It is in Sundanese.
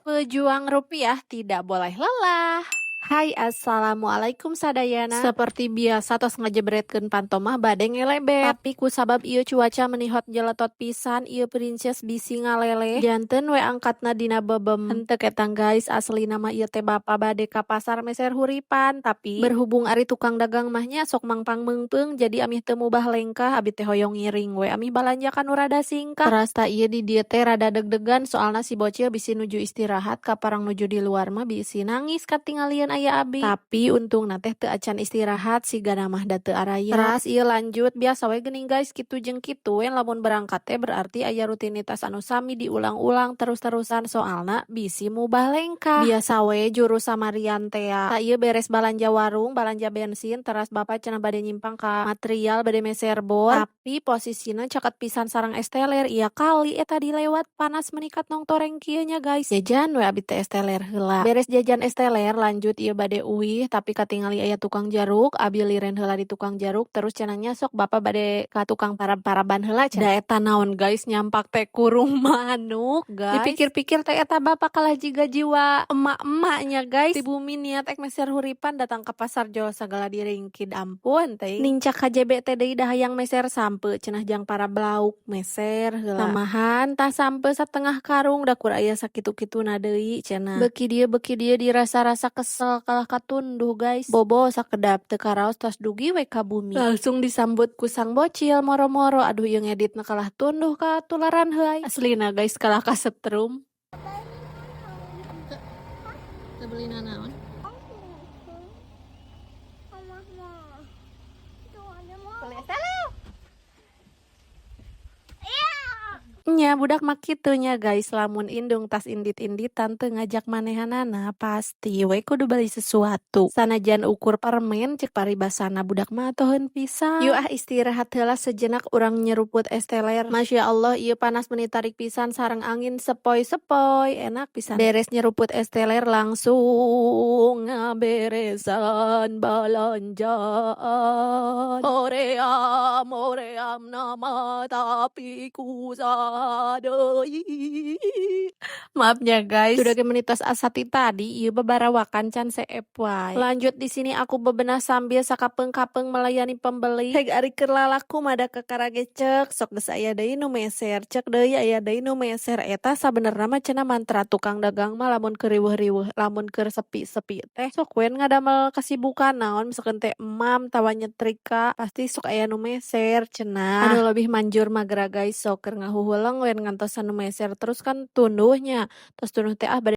Pejuang rupiah tidak boleh lelah. Hai, assalamualaikum sadayana. Seperti biasa, tos ngajebretkeun panto mah bade ngelebet. Tapi kusabab ieu cuaca meni hot jeletot pisan, ieu princess bisi ngaleleh. Janten we angkatna dina bebem. Henteu ketang, guys, aslina mah ieu teh bapa bade ka pasar meser huripan, tapi berhubung ari tukang dagang mah nya sok mangpang meungpeung, jadi amih teu mubah lengkah, abi teh hoyong ngiring we amih balanja ka nu rada singkah. Teras tah ieu di dieu teh rada deg-degan, soalna si bocil bisi nuju istirahat, kaparang nuju di luar mah bisi nangis katingalieun aya abi. Tapi untungna teh teu acan istirahat, sigana mah da teu araya. Teras ieu lanjut biasa we geuning, guys, kitu jeung kitu we lamun berangkat teh berarti aya rutinitas anu sami diulang-ulang terus-terusan, soalna bisi mubah lengkah. Biasa we jurus samarian tea. Tah, ieu beres balanja warung, balanja bensin, teras bapak cenah bade nyimpang ka material, bade meser bor, tapi posisina caket pisan sareng es teler. Iya kali eta dilewat, panas meni nongtoreng kieu nya, guys. Jajan we abi teh es teler heula. Beres jajan es teler, lanjut ieu bade uih, tapi katingali aya tukang jeruk, abi liren heula di tukang jeruk, terus cenah nya sok bapak bade ka tukang parab-paraban heula cenah. Da eta naon, guys, nyampak teh kurung manuk, guys. Dipikir-pikir teh eta bapak kalah jiga jiwa emak-emaknya, guys. Di bumi niat ek meser huripan, datang ke pasar jol sagala diringkid, ampun teh. Nincak ka JB teh deui dah hayang meser sampeu cenah jang parab lauk, meser heula. Samahan tah sampeu satengah karung, da kur aya sakitu-kituna deui cenah. Beuki dieu dirasa-rasa kesel, kalah katunduh, guys. Bobo sakedap teu karaos, tos dugi we ka bumi. Langsung disambut ku sang bocil moro-moro. Aduh, ieu ngeditna kalah tunduh katularan heuay. Aslina, guys, kalah kasetrum. Teu beli nanaon? Mama, itu ada mau. Beli es teler. Iya. Nya budak mah kitu nya, guys, lamun indung tas indit-inditan teu ngajak manehanana, pasti we kudu beli sesuatu. Sanajan ukur permen, cek paribasana budak mah toheun pisan. Yuk ah, istirahat heula sejenak, urang nyeruput es teler. Masya Allah, ieu panas meni tarik pisan sareng angin sepoi-sepoi, enak pisan. Beres nyeruput es teler, langsung ngaberesan balanjaan. Hoream hoream nama tapi ku deui. Maafnya, guys, sudah menitas asati tadi, ieu babarawakan can seep wae. Lanjut di sini aku bebenah sambil sakapeung-kapeung melayani pembeli. Heg ari keur lalaku mah da kakara ge cek, sok geus aya deui nu meser, cek deui aya deui nu meser. Eta sabenerna mah cenah mantra tukang dagang mah lamun keur riweuh-riweuh, lamun keur sepi-sepi teh sok we ngadamel kesibukan naon, misalkan teh emam tawa nyetrika, pasti sok aya nu meser cenah. Anu lebih manjur mah geura, guys, sok keur ngahuhuleng we ngantosan nu meser terus kan tunduhnya. Tos tunduh teh ah bade